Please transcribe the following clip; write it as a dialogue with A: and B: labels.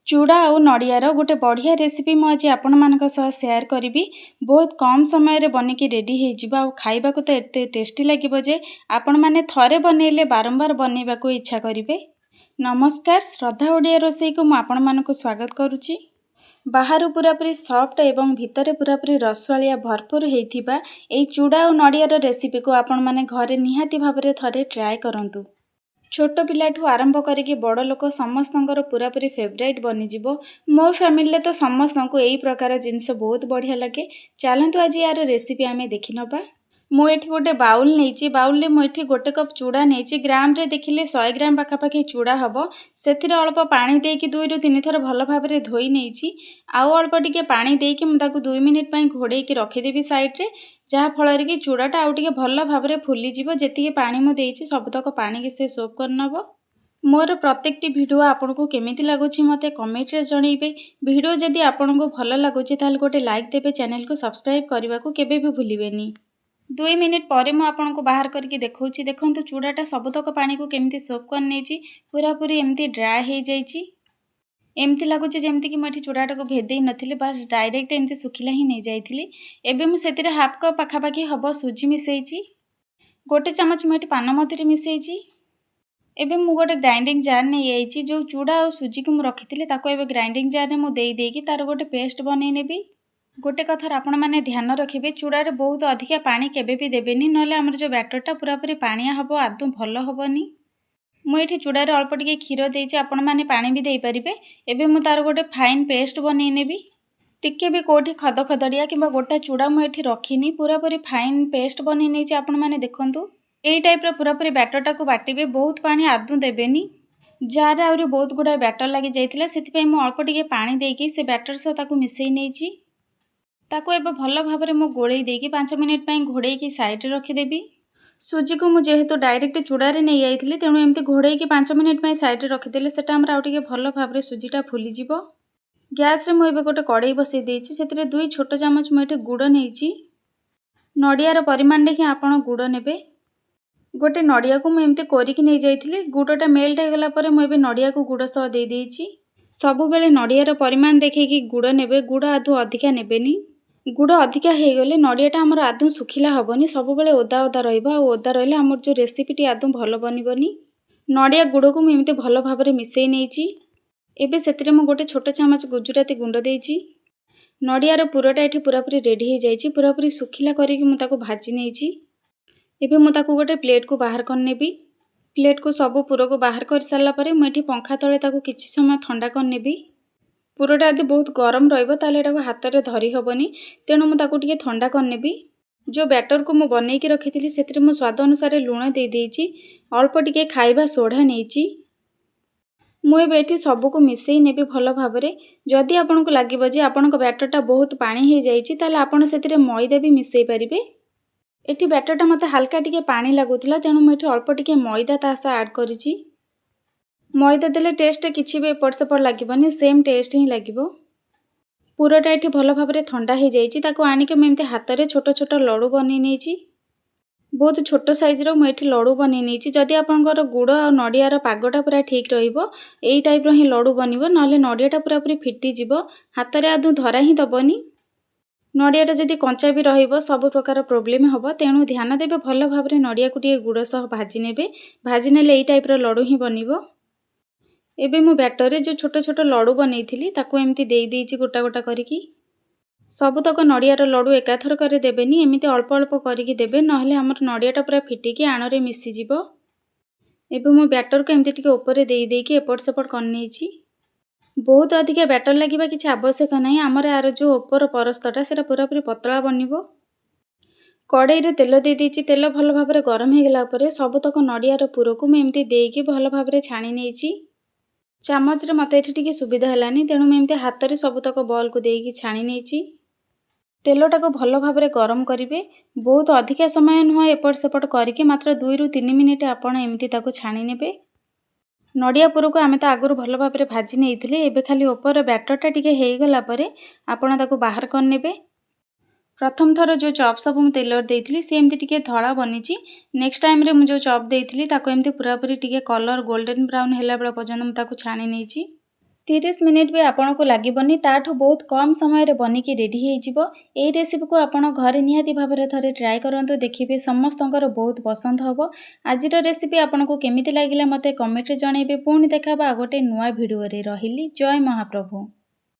A: ଚୁଡ଼ା ଆଉ ନଡ଼ିଆର ଗୋଟେ ବଢ଼ିଆ ରେସିପି ମୁଁ ଆଜି ଆପଣମାନଙ୍କ ସହ ସେୟାର କରିବି। ବହୁତ କମ୍ ସମୟରେ ବନିକି ରେଡ଼ି ହେଇଯିବ ଆଉ ଖାଇବାକୁ ତ ଏତେ ଟେଷ୍ଟି ଲାଗିବ ଯେ ଆପଣମାନେ ଥରେ ବନେଇଲେ ବାରମ୍ବାର ବନେଇବାକୁ ଇଚ୍ଛା କରିବେ। ନମସ୍କାର, ଶ୍ରଦ୍ଧା ଓଡ଼ିଆ ରୋଷେଇକୁ ମୁଁ ଆପଣମାନଙ୍କୁ ସ୍ୱାଗତ କରୁଛି। ବାହାରୁ ପୁରାପୁରି ସଫ୍ଟ ଏବଂ ଭିତରେ ପୁରାପୁରି ରସୁଆଳିଆ ଭରପୁର ହେଇଥିବା ଏଇ ଚୁଡ଼ା ଆଉ ନଡ଼ିଆର ରେସିପିକୁ ଆପଣମାନେ ଘରେ ନିହାତି ଭାବରେ ଥରେ ଟ୍ରାଏ କରନ୍ତୁ। ଛୋଟ ପିଲାଠୁ ଆରମ୍ଭ କରିକି ବଡ଼ ଲୋକ ସମସ୍ତଙ୍କର ପୁରାପୁରି ଫେଭରାଇଟ୍ ବନିଯିବ। ମୋ ଫ୍ୟାମିଲିରେ ତ ସମସ୍ତଙ୍କୁ ଏଇ ପ୍ରକାର ଜିନିଷ ବହୁତ ବଢ଼ିଆ ଲାଗେ। ଚାଲନ୍ତୁ, ଆଜି ୟାର ରେସିପି ଆମେ ଦେଖିନେବା। ମୁଁ ଏଠି ଗୋଟେ ବାଉଲ୍ ନେଇଛି। ବାଉଲ୍ରେ ମୁଁ ଏଠି 1 କପ୍ ଚୁଡ଼ା ନେଇଛି। ଗ୍ରାମରେ ଦେଖିଲେ 100 ଗ୍ରାମ ପାଖାପାଖି ଚୁଡ଼ା ହେବ। ସେଥିରେ ଅଳ୍ପ ପାଣି ଦେଇକି 2ରୁ 3 ଥର ଭଲ ଭାବରେ ଧୋଇ ନେଇଛି। ଆଉ ଅଳ୍ପ ଟିକେ ପାଣି ଦେଇକି ମୁଁ ତାକୁ 2 ମିନିଟ୍ ପାଇଁ ଘୋଡ଼େଇକି ରଖିଦେବି ସାଇଡ଼୍ରେ, ଯାହାଫଳରେ କି ଚୁଡ଼ାଟା ଆଉ ଟିକେ ଭଲ ଭାବରେ ଫୁଲିଯିବ। ଯେତିକି ପାଣି ମୁଁ ଦେଇଛି, ସବୁତକ ପାଣିକି ସେ ସୋକ୍ କରିନେବ। ମୋର ପ୍ରତ୍ୟେକଟି ଭିଡ଼ିଓ ଆପଣଙ୍କୁ କେମିତି ଲାଗୁଛି, ମୋତେ କମେଣ୍ଟରେ ଜଣାଇବେ। ଭିଡ଼ିଓ ଯଦି ଆପଣଙ୍କୁ ଭଲ ଲାଗୁଛି, ତାହେଲେ ଗୋଟେ ଲାଇକ୍ ଦେବେ। ଚ୍ୟାନେଲକୁ ସବସ୍କ୍ରାଇବ୍ କରିବାକୁ କେବେ ବି ଭୁଲିବେନି। 2 ମିନିଟ୍ ପରେ ମୁଁ ଆପଣଙ୍କୁ ବାହାର କରିକି ଦେଖାଉଛି। ଦେଖନ୍ତୁ, ଚୁଡ଼ାଟା ସବୁତକ ପାଣିକୁ କେମିତି ସୋକ୍ କରିନେଇଛି। ପୁରାପୁରି ଏମିତି ଡ୍ରାଏ ହେଇଯାଇଛି। ଏମିତି ଲାଗୁଛି ଯେମିତିକି ମୁଁ ଏଠି ଚୁଡ଼ାଟାକୁ ଭେଦେଇ ନଥିଲି, ବାସ୍ ଡାଇରେକ୍ଟ ଏମିତି ଶୁଖିଲା ହିଁ ନେଇଯାଇଥିଲି। ଏବେ ମୁଁ ସେଥିରେ ହାଫ୍ କପ୍ ପାଖାପାଖି ହେବ ସୁଜି ମିଶାଇଛି। 1 ଚାମଚ ମୁଁ ଏଠି ପାନମଧୁରୀ ମିଶାଇଛି। ଏବେ ମୁଁ ଗୋଟେ ଗ୍ରାଇଣ୍ଡିଙ୍ଗ ଜାର୍ ନେଇଯାଇଛି। ଯେଉଁ ଚୁଡ଼ା ଆଉ ସୁଜିକୁ ମୁଁ ରଖିଥିଲି, ତାକୁ ଏବେ ଗ୍ରାଇଣ୍ଡିଙ୍ଗ ଜାର୍ରେ ମୁଁ ଦେଇ ଦେଇକି ତାର ଗୋଟେ ପେଷ୍ଟ ବନେଇ ନେବି। ଗୋଟେ କଥାର ଆପଣମାନେ ଧ୍ୟାନ ରଖିବେ, ଚୁଡ଼ାରେ ବହୁତ ଅଧିକା ପାଣି କେବେ ବି ଦେବେନି, ନହେଲେ ଆମର ଯେଉଁ ବ୍ୟାଟରଟା ପୁରାପୁରି ପାଣିଆ ହେବ, ଆଦୌ ଭଲ ହେବନି। ମୁଁ ଏଠି ଚୁଡ଼ାରେ ଅଳ୍ପ ଟିକେ କ୍ଷୀର ଦେଇଛି, ଆପଣମାନେ ପାଣି ବି ଦେଇପାରିବେ। ଏବେ ମୁଁ ତାର ଗୋଟେ ଫାଇନ୍ ପେଷ୍ଟ ବନେଇ ନେବି। ଟିକେ ବି କେଉଁଠି ଖଦ ଖଦଡ଼ିଆ କିମ୍ବା ଗୋଟା ଚୁଡ଼ା ମୁଁ ଏଠି ରଖିନି। ପୁରାପୁରି ଫାଇନ୍ ପେଷ୍ଟ ବନେଇ ନେଇଛି। ଆପଣମାନେ ଦେଖନ୍ତୁ, ଏଇ ଟାଇପ୍ର ପୁରାପୁରି ବ୍ୟାଟରଟାକୁ ବାଟିବେ। ବହୁତ ପାଣି ଆଦୌ ଦେବେନି। ଜାର୍ରେ ଆହୁରି ବହୁତ ଗୁଡ଼ାଏ ବ୍ୟାଟର ଲାଗି ଯାଇଥିଲା, ସେଥିପାଇଁ ମୁଁ ଅଳ୍ପ ଟିକେ ପାଣି ଦେଇକି ସେ ବ୍ୟାଟର ସହ ତାକୁ ମିଶାଇ ନେଇଛି। ତାକୁ ଏବେ ଭଲ ଭାବରେ ମୁଁ ଗୋଳେଇ ଦେଇକି 5 ମିନିଟ୍ ପାଇଁ ଘୋଡ଼େଇକି ସାଇଡ଼୍ରେ ରଖିଦେବି। ସୁଜିକୁ ମୁଁ ଯେହେତୁ ଡାଇରେକ୍ଟ ଚୁଡ଼ାରେ ନେଇଯାଇଥିଲି, ତେଣୁ ଏମିତି ଘୋଡ଼େଇକି 5 ମିନିଟ୍ ପାଇଁ ସାଇଡ଼୍ରେ ରଖିଦେଲେ ସେଟା ଆମର ଆଉ ଟିକେ ଭଲ ଭାବରେ ସୁଜିଟା ଫୁଲିଯିବ। ଗ୍ୟାସ୍ରେ ମୁଁ ଏବେ ଗୋଟେ କଡ଼େଇ ବସେଇ ଦେଇଛି। ସେଥିରେ 2 ଛୋଟ ଚାମଚ ମୁଁ ଏଠି ଗୁଡ଼ ନେଇଛି। ନଡ଼ିଆର ପରିମାଣରେ ହିଁ ଆପଣ ଗୁଡ଼ ନେବେ। ଗୋଟେ ନଡ଼ିଆକୁ ମୁଁ ଏମିତି କୋରିକି ନେଇଯାଇଥିଲି। ଗୁଡ଼ଟା ମେଲ୍ଟ ହେଇଗଲା ପରେ ମୁଁ ଏବେ ନଡ଼ିଆକୁ ଗୁଡ଼ ସହ ଦେଇଦେଇଛି। ସବୁବେଳେ ନଡ଼ିଆର ପରିମାଣ ଦେଖିକି ଗୁଡ଼ ନେବେ, ଗୁଡ଼ ଆଦୌ ଅଧିକା ନେବେନି। ଗୁଡ଼ ଅଧିକା ହେଇଗଲେ ନଡ଼ିଆଟା ଆମର ଆଦୌ ଶୁଖିଲା ହେବନି, ସବୁବେଳେ ଓଦା ଓଦା ରହିବ। ଆଉ ଓଦା ରହିଲେ ଆମର ଯେଉଁ ରେସିପିଟି ଆଦୌ ଭଲ ବନିବନି। ନଡ଼ିଆ ଗୁଡ଼କୁ ମୁଁ ଏମିତି ଭଲ ଭାବରେ ମିଶାଇ ନେଇଛି। ଏବେ ସେଥିରେ ମୁଁ 1 ଛୋଟ ଚାମଚ ଗୁଜୁରାତି ଗୁଣ୍ଡ ଦେଇଛି। ନଡ଼ିଆର ପୁରଟା ଏଠି ପୁରାପୁରି ରେଡ଼ି ହେଇଯାଇଛି। ପୁରାପୁରି ଶୁଖିଲା କରିକି ମୁଁ ତାକୁ ଭାଜି ନେଇଛି। ଏବେ ମୁଁ ତାକୁ ଗୋଟେ ପ୍ଲେଟ୍କୁ ବାହାର କରିନେବି। ପ୍ଲେଟ୍କୁ ସବୁ ପୁରକୁ ବାହାର କରିସାରିଲା ପରେ ମୁଁ ଏଠି ପଙ୍ଖା ତଳେ ତାକୁ କିଛି ସମୟ ଥଣ୍ଡା କରିନେବି। ପୁରଟା ଯଦି ବହୁତ ଗରମ ରହିବ, ତାହେଲେ ଏଟାକୁ ହାତରେ ଧରି ହେବନି। ତେଣୁ ମୁଁ ତାକୁ ଟିକେ ଥଣ୍ଡା କରିନେବି। ଯେଉଁ ବ୍ୟାଟରକୁ ମୁଁ ବନେଇକି ରଖିଥିଲି, ସେଥିରେ ମୁଁ ସ୍ୱାଦ ଅନୁସାରେ ଲୁଣ ଦେଇଦେଇଛି। ଅଳ୍ପ ଟିକେ ଖାଇବା ସୋଢ଼ା ନେଇଛି। ମୁଁ ଏବେ ଏଠି ସବୁକୁ ମିଶାଇ ନେବି ଭଲ ଭାବରେ। ଯଦି ଆପଣଙ୍କୁ ଲାଗିବ ଯେ ଆପଣଙ୍କ ବ୍ୟାଟରଟା ବହୁତ ପାଣି ହେଇଯାଇଛି, ତାହେଲେ ଆପଣ ସେଥିରେ ମଇଦା ବି ମିଶାଇ ପାରିବେ। ଏଠି ବ୍ୟାଟରଟା ମୋତେ ହାଲକା ଟିକେ ପାଣି ଲାଗୁଥିଲା, ତେଣୁ ମୁଁ ଏଠି ଅଳ୍ପ ଟିକେ ମଇଦା ତା ସହ ଆଡ଼୍ କରିଛି। ମଇଦା ଦେଲେ ଟେଷ୍ଟ କିଛି ବି ଏପଟ ସେପଟ ଲାଗିବନି, ସେମ୍ ଟେଷ୍ଟ ହିଁ ଲାଗିବ। ପୁରଟା ଏଠି ଭଲ ଭାବରେ ଥଣ୍ଡା ହେଇଯାଇଛି। ତାକୁ ଆଣିକି ମୁଁ ଏମିତି ହାତରେ ଛୋଟ ଛୋଟ ଲଡ଼ୁ ବନେଇ ନେଇଛି। ବହୁତ ଛୋଟ ସାଇଜ୍ର ମୁଁ ଏଠି ଲଡ଼ୁ ବନେଇ ନେଇଛି। ଯଦି ଆପଣଙ୍କର ଗୁଡ଼ ଆଉ ନଡ଼ିଆର ପାଗଟା ପୁରା ଠିକ୍ ରହିବ, ଏଇ ଟାଇପ୍ର ହିଁ ଲଡ଼ୁ ବନିବ। ନହେଲେ ନଡ଼ିଆଟା ପୁରାପୁରି ଫିଟିଯିବ, ହାତରେ ଆଦୌ ଧରା ହିଁ ଦେବନି। ନଡ଼ିଆଟା ଯଦି କଞ୍ଚା ବି ରହିବ, ସବୁ ପ୍ରକାର ପ୍ରୋବ୍ଲେମ୍ ହେବ। ତେଣୁ ଧ୍ୟାନ ଦେବେ, ଭଲ ଭାବରେ ନଡ଼ିଆକୁ ଟିକେ ଗୁଡ଼ ସହ ଭାଜି ନେବେ। ଭାଜି ନେଲେ ଏଇ ଟାଇପ୍ର ଲଡ଼ୁ ହିଁ ବନିବ। ଏବେ ମୁଁ ବ୍ୟାଟରରେ ଯେଉଁ ଛୋଟ ଛୋଟ ଲଡ଼ୁ ବନେଇଥିଲି, ତାକୁ ଏମିତି ଦେଇଦେଇଛି ଗୋଟା ଗୋଟା କରିକି। ସବୁତକ ନଡ଼ିଆର ଲଡ଼ୁ ଏକାଥରକରେ ଦେବେନି, ଏମିତି ଅଳ୍ପ ଅଳ୍ପ କରିକି ଦେବେ, ନହେଲେ ଆମର ନଡ଼ିଆଟା ପୁରା ଫିଟିକି ଆଣରେ ମିଶିଯିବ। ଏବେ ମୁଁ ବ୍ୟାଟରକୁ ଏମିତି ଟିକେ ଉପରେ ଦେଇ ଦେଇକି ଏପଟ ସେପଟ କରିନେଇଛି। ବହୁତ ଅଧିକା ବ୍ୟାଟର ଲାଗିବା କିଛି ଆବଶ୍ୟକ ନାହିଁ। ଆମର ଆର ଯେଉଁ ଉପର ପରସ୍ତଟା, ସେଇଟା ପୁରାପୁରି ପତଳା ବନିବ। କଡ଼େଇରେ ତେଲ ଦେଇଦେଇଛି। ତେଲ ଭଲ ଭାବରେ ଗରମ ହେଇଗଲା ପରେ ସବୁତକ ନଡ଼ିଆର ପୁରକୁ ମୁଁ ଏମିତି ଦେଇକି ଭଲ ଭାବରେ ଛାଣି ନେଇଛି। ଚାମଚରେ ମୋତେ ଏଠି ଟିକେ ସୁବିଧା ହେଲାନି, ତେଣୁ ମୁଁ ଏମିତି ହାତରେ ସବୁତକ ବଲ୍କୁ ଦେଇକି ଛାଣି ନେଇଛି। ତେଲଟାକୁ ଭଲ ଭାବରେ ଗରମ କରିବେ। ବହୁତ ଅଧିକା ସମୟ ନୁହଁ, ଏପଟ ସେପଟ କରିକି ମାତ୍ର 2ରୁ 3 ମିନିଟ୍ ଆପଣ ଏମିତି ତାକୁ ଛାଣି ନେବେ। ନଡ଼ିଆ ପୁରକୁ ଆମେ ତ ଆଗରୁ ଭଲ ଭାବରେ ଭାଜି ନେଇଥିଲେ। ଏବେ ଖାଲି ଉପର ବ୍ୟାଟରଟା ଟିକେ ହେଇଗଲା ପରେ ଆପଣ ତାକୁ ବାହାର କରିନେବେ। ପ୍ରଥମ ଥର ଯେଉଁ ଚପ୍ ସବୁ ମୁଁ ତେଲରେ ଦେଇଥିଲି, ସେ ଏମିତି ଟିକେ ଧଳା ବନିଛି। ନେକ୍ସଟ ଟାଇମ୍ରେ ମୁଁ ଯେଉଁ ଚପ୍ ଦେଇଥିଲି, ତାକୁ ଏମିତି ପୁରାପୁରି ଟିକେ କଲର୍ ଗୋଲ୍ଡେନ୍ ବ୍ରାଉନ୍ ହେଲା ବେଳ ପର୍ଯ୍ୟନ୍ତ ମୁଁ ତାକୁ ଛାଣି ନେଇଛି। 30 ମିନିଟ୍ ବି ଆପଣଙ୍କୁ ଲାଗିବନି, ତାଠୁ ବହୁତ କମ୍ ସମୟରେ ବନିକି ରେଡ଼ି ହେଇଯିବ। ଏଇ ରେସିପିକୁ ଆପଣ ଘରେ ନିହାତି ଭାବରେ ଥରେ ଟ୍ରାଏ କରନ୍ତୁ, ଦେଖିବେ ସମସ୍ତଙ୍କର ବହୁତ ପସନ୍ଦ ହେବ। ଆଜିର ରେସିପି ଆପଣଙ୍କୁ କେମିତି ଲାଗିଲା, ମୋତେ କମେଣ୍ଟରେ ଜଣାଇବେ। ପୁଣି ଦେଖା ହେବ ଆଉ ଗୋଟେ ନୂଆ ଭିଡ଼ିଓରେ। ରହିଲି, ଜୟ ମହାପ୍ରଭୁ।